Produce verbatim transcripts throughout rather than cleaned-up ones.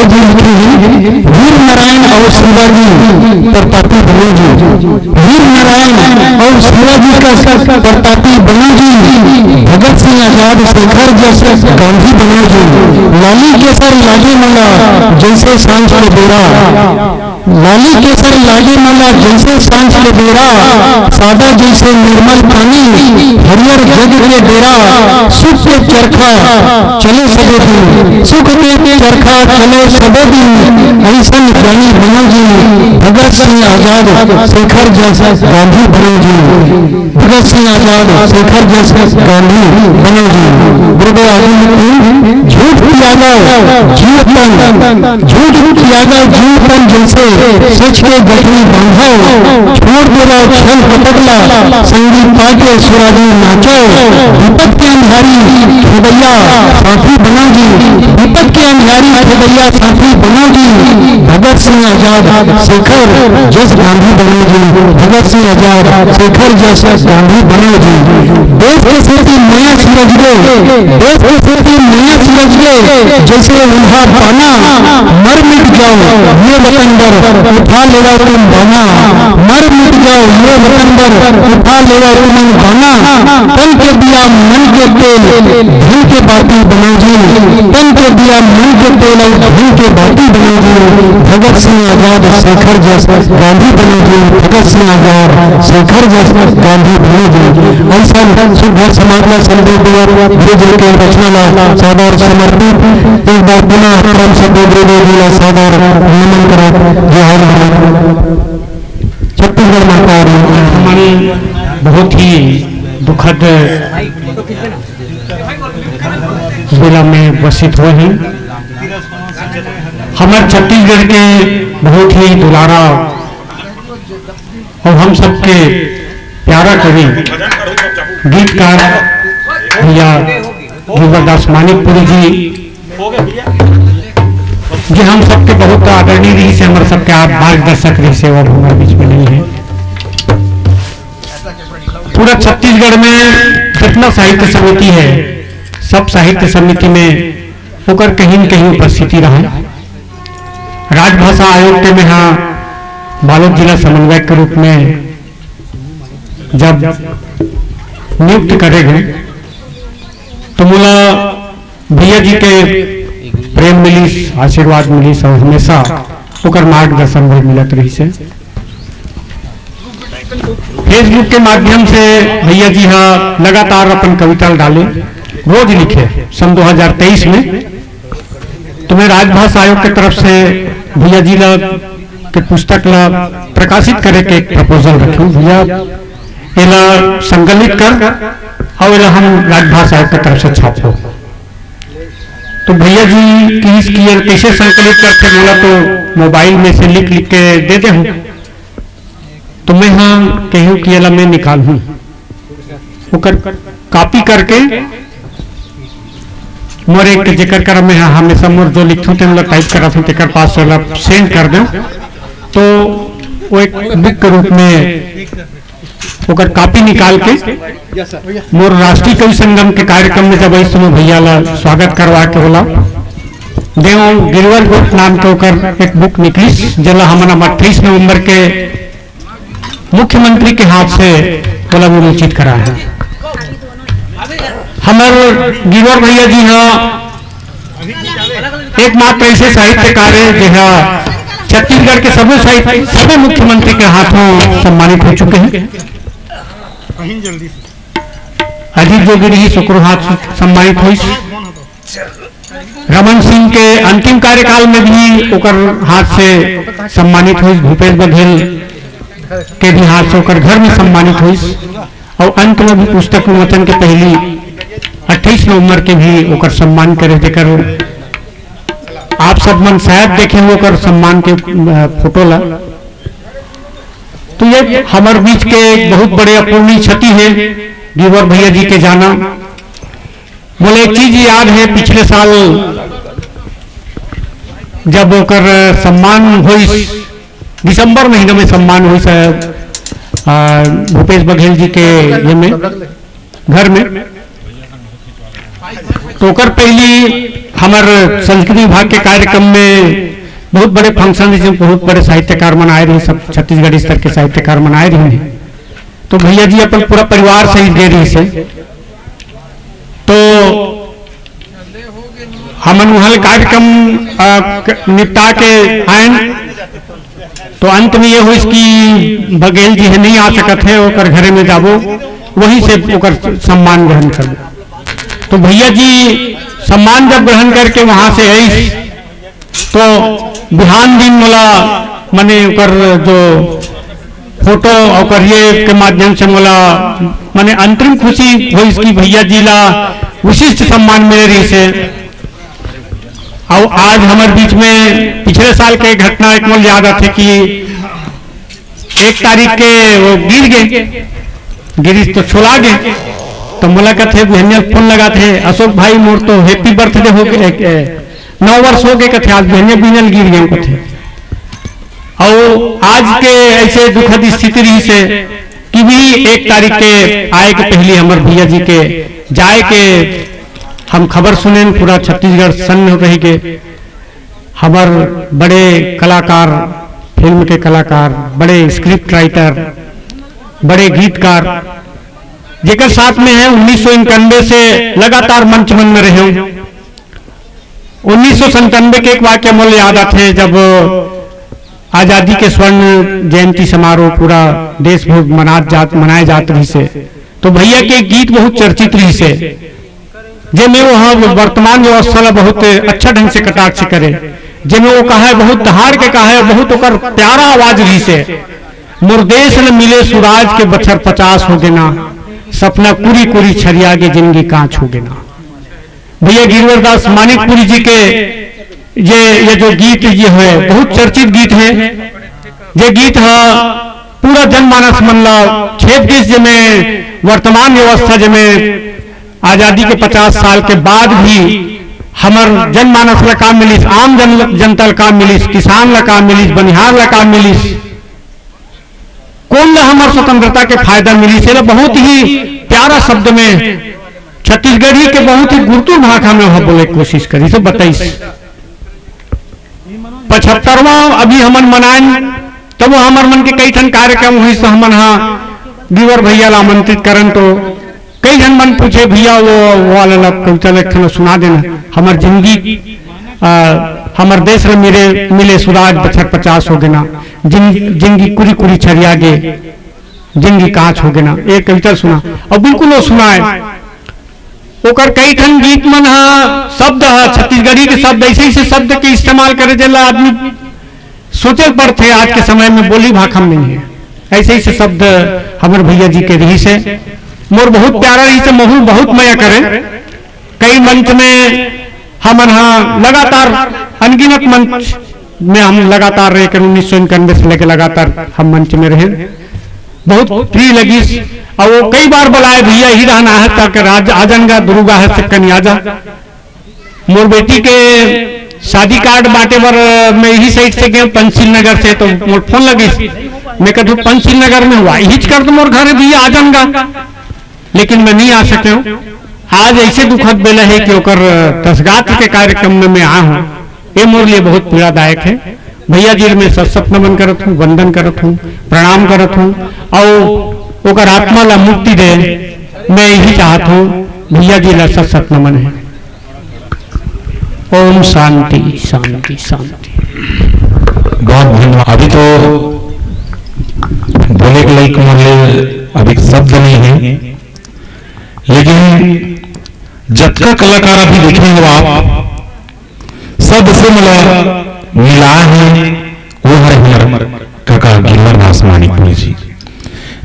जी लिखे हैं, वीर नारायण अउ शिवाजी प्रतापी बनो जी, वीर नारायण अउ शिवाजी कस प्रतापी बनो जी, भगत सिंह आजाद शेखर जस गांधी बनो जी, लाली केसर लागे मोला जइसे सांझ के बेरा, लाली केसर लागे मोला जइसे सांझ के बेरा, सादा जइसे निर्मल पानी, हरियर जग के डेरा, सुख के चरखा चले सबे दिन, सुख के चरखा चले सबे दिन, अइसन ज्ञानी बनो जी, भगत सिंह आजाद शेखर जस गांधी बनो जी। भगत सिंह आजाद शेखर जस गांधी बनो जी। गुरुदेव आगे लिखते हैं, झूठ त्यागो जीव तन, झूठ त्यागो जीव तन जइसे सच के गठरी बांधो, छोड़ देवो छल कपट ला संगी पाके सुरागी नाचो, विपत के अंधारी खेदैया साथी बनो जी, विपत के अंधारी खेदैया साथी बनो जी, भगत सिंह आजाद शेखर जस गांधी बनो जी, भगत सिंह आजाद शेखर जस गांधी बनो जी। देश के सेती मया सिरज गे, देश के सेती मया सिरज गे, जइसे उल्हा पाना, मर मिट जाओ ये वतन बर उठा लेवा तुम बाना, मर मिट जाओ ये वतन बर उठा लेवा तुमन बाना, तन के दिया मन के तेल, धन के बाती बनो जी, तन के दिया मन के तेल अउ धन के बाती बनो जी, भगत सिंह आजाद शेखर जस गांधी बनो जी, भगत सिंह आजाद शेखर जस गांधी बनो जी। अइसन सुघर समाज ला संदेश देवत गुरु जी के रचना ला सादर समर्पित। एक बार पुनः परम श्रद्धेय गुरुदेव जी ला सादर नमन करत, जोहार। छत्तीसगढ़ माता। हमन बहुत ही दुखद बेला में उपस्थित हुए हैं। हमर छत्तीसगढ़ के बहुत ही दुलारा अउ हम सबके प्यारा कवि, गीतकार भैया गिरवरदास मानिकपुरी जी, जे हम सबके बहुत आदरणीय रहिस हे, हमर सबके आप मार्गदर्शक रहिस हे, वो अब हमर बीच में नहीं है। पूरा छत्तीसगढ़ में जितना साहित्य समिति है, सब साहित्य समिति में ओकर कहीं न कहीं उपस्थिति रहा। राजभाषा आयोग के मैं हाँ बालोद जिला समन्वयक के रूप में जब नियुक्त करे गए, तो मोला भैया जी के प्रेम मिलिस, आशीर्वाद मिलिस अउ हमेशा ओकर मार्गदर्शन भी मिलत रहिस हे। Facebook के माध्यम से भैया जी हा लगातार अपन कविता डाले, रोज लिखे। सन दो हज़ार तेईस में तो मैं राजभाषा आयोग के तरफ से भैया जी ला के पुस्तक ला प्रकाशित करे के एक proposal रखे, भैया एला संकलित कर अउ एला हम राजभाषा आयोग के तरफ से छापो। तो भैया जी किहिस कि ये कैसे संकलित करथे, मोला तो मोबाइल में से लिख लिख के दे दे हूँ। तो मैं हाँ कहूँ कि एला मैं निकालहूँ, ओकर कॉपी करके मोर एक जेकर कर मैं हाँ हमेशा मोर जो लिखथूँ तेन ला टाइप करत हूँ, तेकर पास ओला सेंड कर दें। तो वो एक बुक के रूप में ओकर कॉपी निकाल के मोर राष्ट्रीय कवि संगम के कार्यक्रम में जब इस समय भैया ला स्वागत करवा के बोला देव गिरवर गोठ नाम के ओकर एक बुक निकलिस, जेला हमन अब अट्ठाईस नवंबर के मुख्यमंत्री के हाथ से ओला विमोचित करा है। हमर गिरवर भैया जी हा एकमात्र ऐसे साहित्यकार है जेहा छत्तीसगढ़ के सभी साहित्य सभी मुख्यमंत्री के हाथों सम्मानित हो चुके हैं। अजीत जोगी रहिस ओकरो हाथ सम्मानित होइस। रमन सिंह के अंतिम कार्यकाल में भी ओकर हाथ से सम्मानित होइस। भूपेश बघेल के भी हाथ से ओकर घर में सम्मानित होइस। और अंत में भी पुस्तक विमोचन के पहली अट्ठाईस नवंबर के भी ओकर सम्मान करे, जेकर आप सब मन शायद देखे हो ओकर सम्मान के, अ, फोटो ला। तो ये हमर बीच के एक बहुत बड़े अपूर्णीय क्षति है गिरवर भैया जी के जाना। मोला एक चीज याद है, पिछले साल जब ओकर सम्मान होइस, दिसंबर महीना में सम्मान होइस, अ, भूपेश बघेल जी के ये में, घर में, तो ओकर पहली हमर संस्कृति विभाग के कार्यक्रम में बहुत बड़े फंक्शन, जिसमें बहुत बड़े साहित्यकार मन आए रहे, सब छत्तीसगढ़ स्तर के साहित्यकार मन आए रहे। तो भैया जी अपन पूरा परिवार सहित गए रहे से, तो हमन वहाँ ले कार्यक्रम, अ, क-, निपटा के आयन। तो अंत में ये होइस कि बघेल जी हे, नहीं आ सकत हे, ओकर घरे में जाबो, वहीं से ओकर सम्मान ग्रहण करबो। तो भैया जी सम्मान जब ग्रहण करके वहाँ से आइस, तो बिहान दिन मोला, माने ओकर जो फोटो, ओकर ये के माध्यम से मोला, माने अंतरिम खुशी होइस कि भैया जी ला विशिष्ट सम्मान मिले रहिस हे। अउ आज हमर बीच में पिछले साल के घटना एक मोला याद आथे कि एक तारीख के वो गिर गे, गिरिस तो छोला गे, तो मोला कथे, बिहनिया फोन लगाथे, "अशोक भाई, मोर तो happy birthday हो गे, ए, नौ वर्ष हो गे," कथे, "आज बिहनिया बिहनिया गिर गेंव," कथे। अउ आज के ऐसे दुखद स्थिति रहिस हे कि भी एक तारीख के आए के पहली हमर भैया जी के जाए के हम खबर सुनेन, पूरा छत्तीसगढ़ सन्न रहि के। हमर बड़े कलाकार, फिल्म के कलाकार, बड़े script writer, बड़े गीतकार, जेकर साथ में हे, उन्नीस सौ इक्यानवे से लगातार मंच मन में रहे। उन्नीस सौ संतानवे के एक वाक्य मोला याद आथे, जब आजादी के स्वर्ण जयंती समारोह पूरा देश भर मनात जात, मनाए जात रहिस हे, तो भैया के गीत बहुत चर्चित रहिस हे, जेमे वो ह वर्तमान व्यवस्था ला बहुत अच्छा ढंग से कटाक्ष करे, जेमे वो कहा हे, बहुत दहाड़ के कहा हे, बहुत ओकर प्यारा आवाज रहिस हे, "मोर देश ल मिले सुराज के बछर पचास हो गे ना, सपना कुरी कुरी छरिया गे, जिनगी कांच हो गे ना।" भैया गिरिवरदास मानिकपुरी जी के ये, ये जो गीत ये हे, बहुत चर्चित गीत हे। ये गीत ह पूरा जनमानस मन ला छेद दिस, जेमे वर्तमान व्यवस्था, जेमे आजादी के पचास साल के बाद भी हमर जनमानस ला का मिलिस, आम जन, जनता ला का मिलिस, किसान ला का मिलिस, बनिहार ला का मिलिस, कोन ला हमर स्वतंत्रता के फायदा मिलिस, एला बहुत ही प्यारा शब्द में छत्तीसगढ़ी के बहुत ही गुरतुर भाखा में वह बोले के कोशिश करिस, बताइस। पचहत्तरवां अभी हमन मनाएन, तब वो हमर मन के कई ठन कार्यक्रम होइस, तो हमन हा गिवर भैया ला आमंत्रित करन, तो कई झन मन पूछे, "भैया, वो, वो वाला ला कविता ला एक ठन सुना देना, हमर जिंदगी, आ, हमर देश ल मिले, मिले सुराज, बछर पचास हो गे ना, जिन-, जिंदगी कुरी कुरी छरिया गे, जिंदगी कांच हो गे ना, ये कविता सुना।" अउ बिल्कुल वो सुनाए। ओकर कई ठन गीत मन ह, शब्द ह, छत्तीसगढ़ी के शब्द, ऐसे ऐसे शब्द के इस्तेमाल करे, जेला आदमी सोचे ल पड़थे, आज के समय में बोली भाखा में नहीं हे। ऐसे ऐसे शब्द हमर भैया जी के रहिस हे। मोर बहुत प्यारा रहिस हे, महू बहुत मया करे। कई मंच में हमन ह लगातार अनगिनत मंच में हम लगातार रहे कर उन्नीस सौ इक्यानवे से लेके लगातार हम मंच में रहे। बहुत प्रिय लगिस। अउ वो कई बार बुलाए, "भैया, ही रहना है, तक राज आ जाएगा, दुर्गा है, से कनी आ जा।" मोर बेटी के शादी कार्ड बांटे बर मैं इही साइड से गेंव, पंचशील नगर से, तो मोर फोन लगिस। मैं कहूँ, "पंचशील नगर में हवा, इहीच कर तो मोर घर है भैया, आ जाऊंगा।" लेकिन मैं नहीं आ सके हूँ। आज ऐसे दुखद बेला है कि ओकर तसगात्र के कार्यक्रम में मैं आ हूँ। ये मोर लिए बहुत पीड़ादायक है। भैया जी मैं सत सत नमन करत हूँ, वंदन करत हूँ, प्रणाम करत हूँ, अउ ओकर आत्मा ला मुक्ति दे, मैं यही चाहत हूँ। भैया जी ला सत सत नमन है। ओम शांति, शांति, शांति। बहुत धन्यवाद। अभी तो बोले के लायक मोर लिए अभी शब्द नहीं है, लेकिन जतका कलाकार अभी देखे हो आप, सबसे मोला मिला है, वो हर हमर काका गिरवर दास मानिकपुरी जी,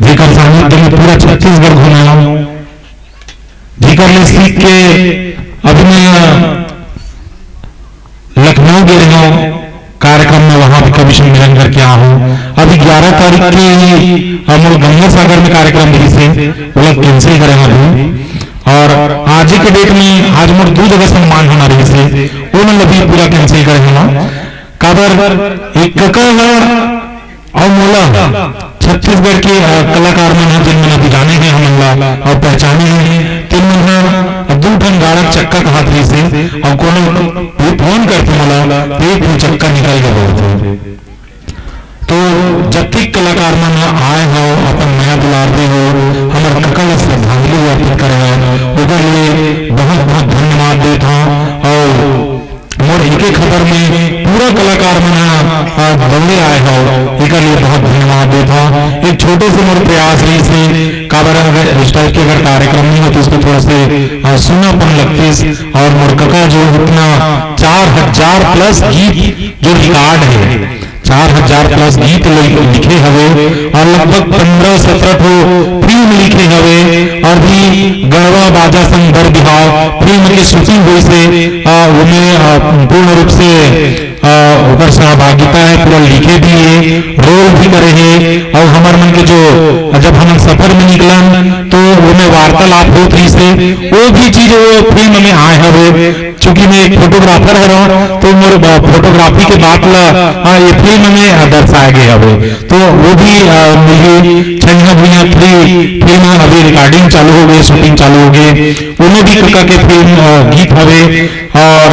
जेकर सानिध्य में पूरा छत्तीसगढ़ घुमाऊं, जेकर ले सीख के अभी मैं लखनऊ गे रहे हूँ कार्यक्रम में, वहां भी कवि सम्मेलन करके आ हूँ। अभी ग्यारह तारीख के ही हमर गंगा सागर में कार्यक्रम भी से, वो लोग कैंसिल करे हैं अभी। और आज के डेट में आज मोर दू जगह सम्मान होना रहिस हे, वो मन भी पूरा कैंसिल करे हैं। काबर एक कका ह अउ मोला छत्तीसगढ़ के, अ, कलाकार मन ह, जेन मन अभी जाने हे हमन ला अउ पहचाने हे, तेन मन ह दू ठन गाड़ा चक्का कहात रहिस हे, अउ कोनो भी फोन करथे मोला, तो एक ठन चक्का निकल के बोलथे। तो जतिक कलाकार मन ह आए हो, अपन मया दुलार दे हो, हमर कका ला श्रद्धांजलि अर्पित करे हो, ओकर लिए बहुत बहुत धन्यवाद देत हौं। अउ मोर एके खबर में पूरा कलाकार मन ह, आ, दौड़े आए हो, एकर लिए बहुत धन्यवाद देत हौं। एक छोटे से मोर प्रयास रहिस हे, काबर अगर इस टाइप के अगर कार्यक्रम नहीं होते, इसको थोड़ा से, आ, सुनापन लगतीस। और मोर कका जो इतना चार हजार प्लस गीत जो रिकॉर्ड है, चार हजार प्लस गीत लि-, लिखे हवे और लगभग पंद्रह सत्रह ठो फिल्म लिखे हवे और भी गढ़वा बाजा संग बर बिहाव फिल्म के शूटिंग होइस हे, आ, ओमे, आ, पूर्ण रूप से, आ, ओकर सहभागिता है, पूरा लिखे भी है, रोल भी करे है। और हमर मन के जो, जब हमन सफर में निकलन तो ओमे वार्तालाप होत रहिस हे, वो भी चीज वो फिल्म में आए हवे। चूंकि मैं एक फोटोग्राफर हरौं, तो मोर, अ, फोटोग्राफी के बात ला, अ, ये फिल्म में, अ, दर्शाए गे हवे। तो वो भी, अ, मिलही। छइहां भुइयां थ्री फिल्म अभी रिकॉर्डिंग चालू हो गे, शूटिंग चालू हो गे, ओमे भी कका के फिल्म, अ, गीत हवे। और,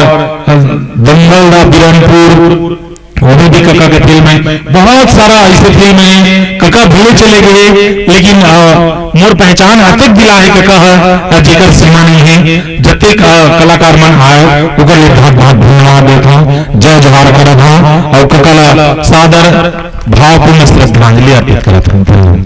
अ, दंगल दा बिरनपुर, ओमे भी कका के फिल्म है, बहुत सारा ऐसे फिल्म है। कका भले चले गए, लेकिन, अ, मोर पहचान अतेक दिला है कका ह, अ, जेकर सीमा नहीं है। जतेक, अ, कलाकार मन आए, ओकर लिए बहुत बहुत धन्यवाद देत हौं, जय जोहार करत हौं और कका ला सादर भावपूर्ण श्रद्धांजलि अर्पित करत हौं।